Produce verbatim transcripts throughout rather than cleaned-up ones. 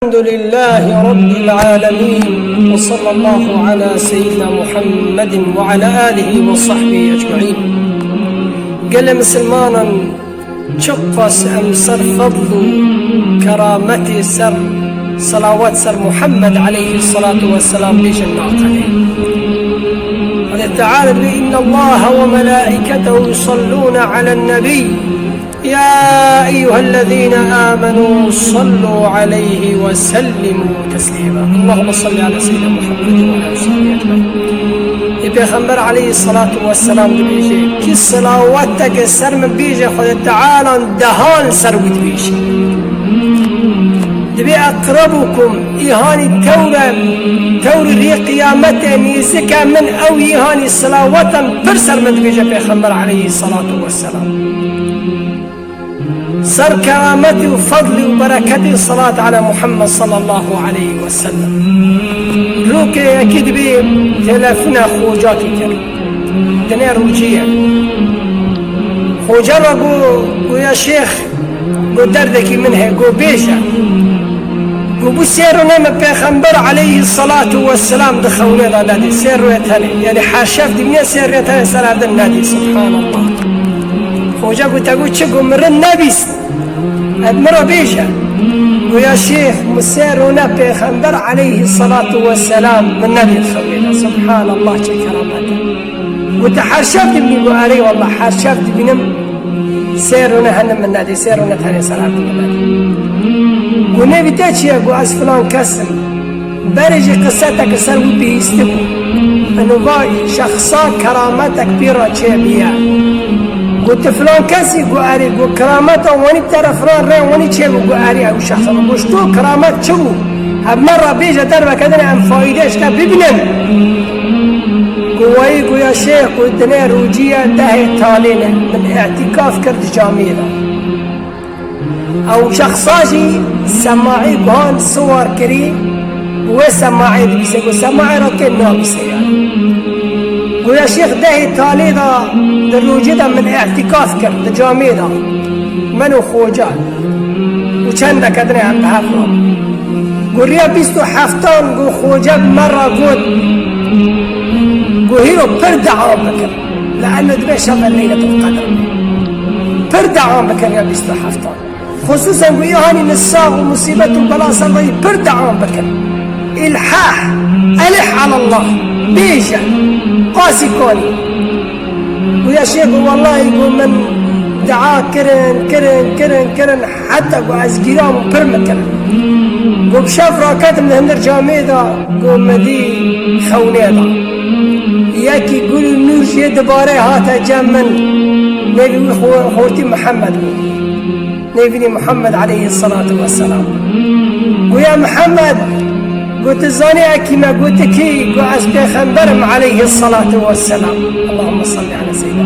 الحمد لله رب العالمين، وصلى الله على سيدنا محمد وعلى آله وصحبه أجمعين. Gelê misilmanan, çiqas em ser fedl û kerametê ser selawat ser Muhammed aleyhissalatu vesselam bêjin naqelê. Xwedê Teala dibê, إن الله وملائكته يصلون على النبي، يا أيها الذين آمنوا صلوا عليه وسلموا تسليما. اللهم صل على سيدنا محمد وعلى آله وصحبه أجمعين. Ê Pêxember aleyhissalatu vesselam dibêje, kî selaweteke ser min bêje, Xwedê Teala dehan ser wî dibêje. Dibê أقربكم, îhanî tewr e, tewr rê qiyametê nêzike min, ew îhanî selawetan pir ser min dibêje Pêxember aleyhissalatu vesselam. Ser kerametî û fedlî û bereketî salat ala Muhammed sallallahu aleyhi ve sellem. Rokê yekî dibê telefona xocakî kir. Dinê rûcî ye. Xoca re got, got ya şêx, got derdekî min heye, got bêje. Got bu sê rûnê min Pêxember aleyhissalatu vesselam di xewnê de nedî. Sê rûyê tenê. Yani her şev dibîne, sê rûyê tenê ser erdin nedî. Subhanallah. Xoca got te got çi? Got min rind nebîst. Ed min re bêje. Got ya şêx, min sê rûne Pêxember aleyhissalatu vesselam min nedî xewnê de. Subhanallah, çi keramet e. Got te her şev dibînî? Got erê wallah, her şev dibînim. Sê rûne hene min nedî, sê rûne tenê ser erdin min nedî. Got nêvî te çi ye? Got ez filan kes im. Berê jî qisetek ser wî bihîstibû. Eno va şexsa kerametek pê re çêbûye. Got tu filan kes î? Got erê. Got kerameta wanî bi te re filan rê wanî çêbû? Got erê, ew şexsa. Got ji to keramet çi bû? Ev me re bêje, derveke din em faîdê ji te bibînin. Got wayî, got ya şêx, got dinê rûcî ye, dehê talê ne. Min îtîkaf kir di camê de. Ew şexsa jî semaî guhan siwar kirî, wê semaî dibîse, got semaî re kê nabîse yani. Got ya şêx, dehê talê de di rojê de min îtîkaf kir di camê de, min û xoca û çendeke din em bi hev re. Got riya bîst û heftan got xoca bi me re got, got hîro pir dua bikin. Le'enno dibe şeva Leyletul Qedr. Pir dua bikin ya bîst û heftan. Xusûsen ku îhanî nisa û musîbet û bela ser de yî pir dua bikin. Îlhah, elih alallah, bêje, qasî kanî. Û ya şêx got, wellahî got min dua kirin, kirin, kirin, kirin, heta got ez gîram û pir min kirin. Got bi şev raketim li hundir camê de, got min dî xewnê de. Yekî gul û nûr jê dibarê hate cem min, nêvî wî xo-, xortî Mihemed bû. Nêvînî Mihemed aleyhissalatu vesselam. Got ya Mihemed, got tu zanî ez kî me? Got tu kî? Got ez pêxember im aleyhissalatu vesselam. Allahümme salli ala seyyidina.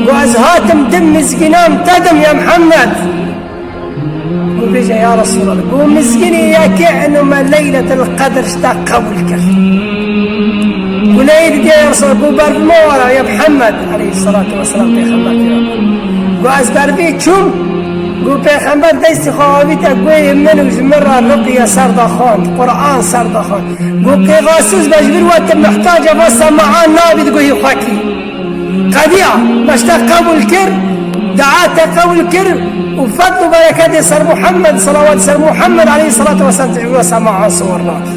Got ez hatim di mizgînan te dim ya Mihemed. Got bêje ya Resulallah. Got mizgînî yekê eno me Leyletul Qedr ji te qebûl kir. Got leyî didî ya Resulallah. Got ber bi me were ya Mihemed aleyhissalatu vesselam pêxember pê re. Got ez ber vê çûm, got pêxember destî xwe avîte guhê min û ji min re ruqye ser de xwend, Quran ser de xwend. Got qêxasûz be ji vir we tu muhtac e va sema'a nabî di guhê xwe kî. Qediya, me ji te qebûl kir, dua te qebûl kir û fedl û bereketê ser Muhammed, selawat ser Muhammed aleyhissalatu vesselam, tu ji we sema'a siwar nakî.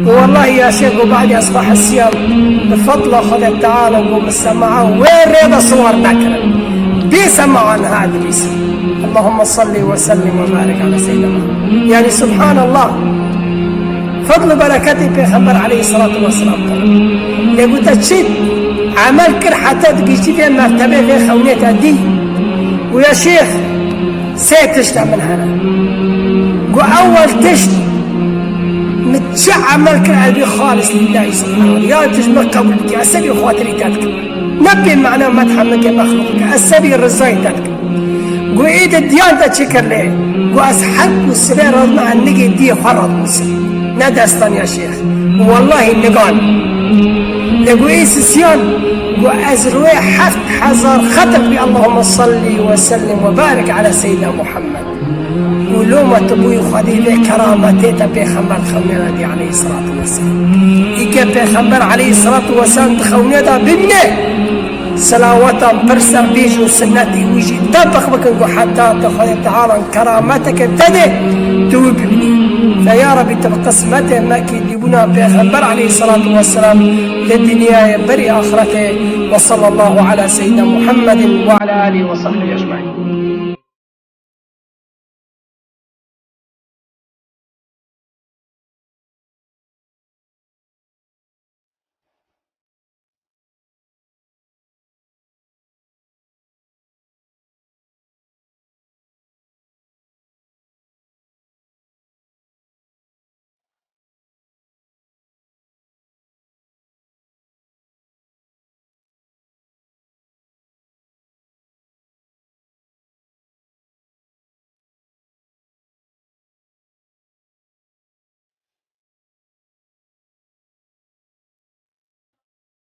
Got wellahî ya şêx, got badî ez xwe hesiyam bi fedla Xwedê Teala, got min sema'a wê rê de siwar nekirin. Bê sema'a niha dibîsim. Allahümme salli ve sellim ve barik ala seyyidina. Yani subhanallah. Fedl û bereketê Pêxember aleyhissalatu vesselam kirin. Lê got te çi emel kir heta tu gihîştî vê mertebê, vê xewnê te dî? Got ya şêx, sê tişta min hene. Got ewel tişt, min çi emel kir ez bî xalis lillahî subhanahu. Ya tu ji min qebûl bikî, ez sebî xatirî te dikim. Ne pê mana medha min ke mexlûq ke, ez sebî rizayê te dikim. Got ê di diyan te çi kir lê? Got ez her ku sibê radime ez nigê diyê xwe radime sibê. Ne destan ya şêx. Wellahî nigan. Lê got ê sisiyan, got ez rûyê heft hezar xetim bî Allahümme salli ve sellim ve barik ala seyyidina Muhammed. Got Loma tu bûyî Xwedê vê kerametê te pêxember dixewnê de dî aleyhissalatu vesselam. Îke pêxember aleyhissalatu vesselam dixewnê de bimne. Selawatan pir ser bêjin û sunnetê wî jî tebix bikin ku heta te Xwedê Teala kerameteke te dê tu wî bibînî. Fe ya Rebî tu bi qismetê me kî dîbûna pêxember aleyhissalatu vesselam li dinyayê berî axretê. Ve sallallahu ala seyyidina Muhammedin ve ala alihi ve sahbihi ecmaîn.